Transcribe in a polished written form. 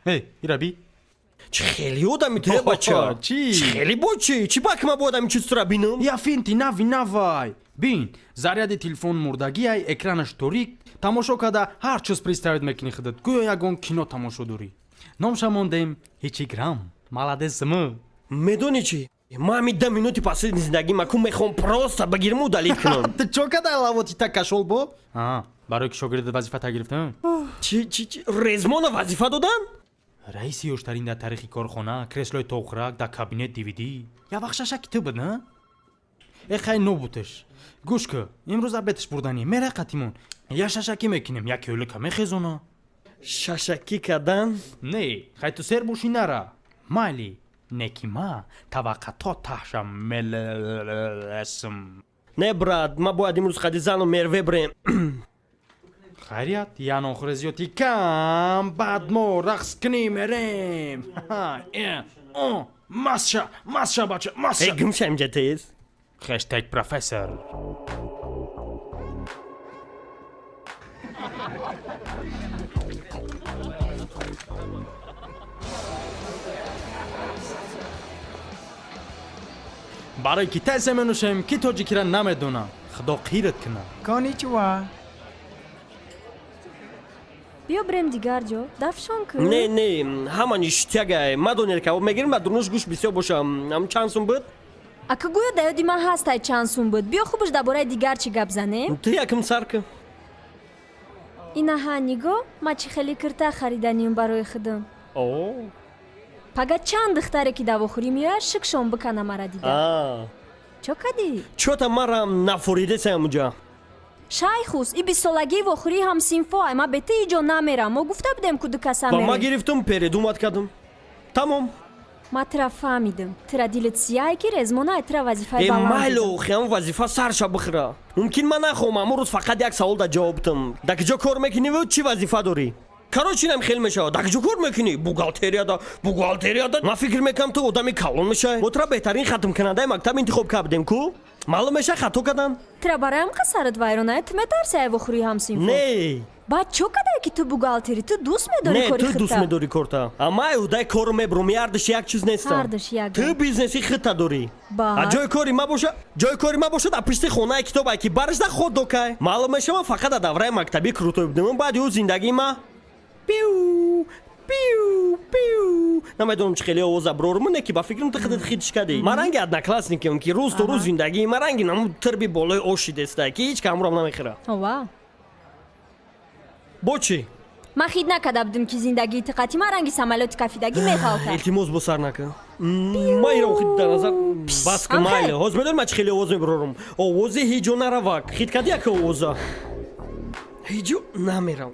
Эй, ира би. Чӣ хеле одами ту, э, бача? Чӣ? Чӣ хеле бо чӣ? Чӣ бак ма бояд ҳамин чизтура бинам? Я финти нави навай. Бин, заряди телефон мурдагиай, экранаш торик, тамошо карда ҳар чиз представить мекунӣ худат, гӯё ягон кино тамошо дорӣ. Номша мондем Ҳичиграм. Молодец м. Медонӣ чӣ? Ма ҳамин 10 минути последний зиндагӣ маку мехоҳам просто багирму удалить кунам. Ту чо кадай лавоти та кашол бо? А, барои ки шогирдат вазифа та гирифтам? Чӣ, чӣ, чӣ? Резмона вазифа додан? Раиси ёштарин дар таърихи корхона, креслои тоғрак, дар кабинет DVD. Я вақт шашаки ту буд, на? Э, хай, нобуташ. Гӯш кӯ, имрӯз обедаш бурданӣ, мера қатимон. Я шашакӣ мекунем, як кӯлика мехезона. Шашакӣ кардан? Не, хай ту сер бошӣ нара. Майли, неки ма таваққато таҳша мелесм. Не, брат, ма бояд имрӯз қади зану Мерве бирем. Хайрият, я нохӯре зиёдти кам, баъд мо рақс кунем, мерем. Э, масша, масша, бача, Э, масша. Гумша инҷа тез. Хештег профессор. Барои ки тасе менӯшем, ки тоҷикира намедонам, худо қират кунад. Коничуа. Биё бирем дигар ҷо, дафшон кӯ. Не, не, ҳама ништяга. Ма донер кабоб мегирем, ба дурнуш гӯшт бисёр бошам. Ам чанд сум буд? Ака, гӯё да ёди ман ҳастай чанд сум буд. Биё, хубаш дар бораи дигар чӣ гап занем. Ту якм сар кӣ. Инаҳа, нигоҳ, ма чӣ хеле кирта хариданиюм барои худам. О. Пага чанд духтаре ки давохӯрӣ меояд, шикшон бикана мара дида. А. Чо кадӣ? Чота марам нафоридесам уҷа. Шайхус, и бистсолагии вохӯрии ҳамсинфо ай, ма бе ту иҷо намерам. Мо гуфта будем, ку ду каса Ва ма мерем. гирифтум, передумать кардум. Тамом. Ма тура фаҳмидим, тура дилит сияе, ки Резмона ай тура вазифаи Э, баланд майло, додам. охи, ҳам вазифа сарша бихӯра. Мумкин ман нахоҳам, аммо рӯз фақат як савол да ҷавоб дам. Дар киҷо кор мекуниву чӣ вазифа дорӣ? Короче, инам хел мешавад. Дар киҷо кор мекунӣ? Бухгалтерияда, бухгалтерияда. Ман фикр мекунам, ту одами калон мешавӣ. Мо тура беҳтарин хатмкунандаи мактаб интихоб кардем ку? Маълум меша, хато кардан? Тура бароям қасарат вайронае, ту метарси ай вохӯрии ҳамсинфо? Не. Баъд чо кадай, ки ту бухгалтери, ту дӯст медорӣ Не, кори ту дӯст худта? медорӣ корта. Амма ай ҳудаи кору мебурум, ҳардуш як чиз нестам. Ҳардуш як. Ту бизнеси худта дорӣ. Баъд? А ҷои кори ма боша, ҷои кори ма бошад, а пишти хонаи китобае ки баришда ход докай. Маълум меша, ман фақат дар давраи мактабӣ крутой будем, баъди ӯ зиндагии ма пиу пиу пиу. Намедонам, чӣ хеле овоза броруму, не ки ба фикрам, ту худат хидш кардӣ. Ман ранги одноклассникам, ки рӯз то рӯз зиндагии ма ранги наму тирби болои оши дестай, ки ҳеҷ камрам намехӯра. Ова. Бо чӣ? Ман хид накарда будем, ки зиндагии ту қати ман ранги самолёти кафидагӣ мехалта. Илтимос, бо сар накун. Ман инро хид дар назар бас кун. Амхе. Майли, ҳозир медонӣ ман чӣ хеле овоз мебарорам? Овози ҳиҷо наравак. Хид кардӣ яка овоза, ҳиҷо намерам.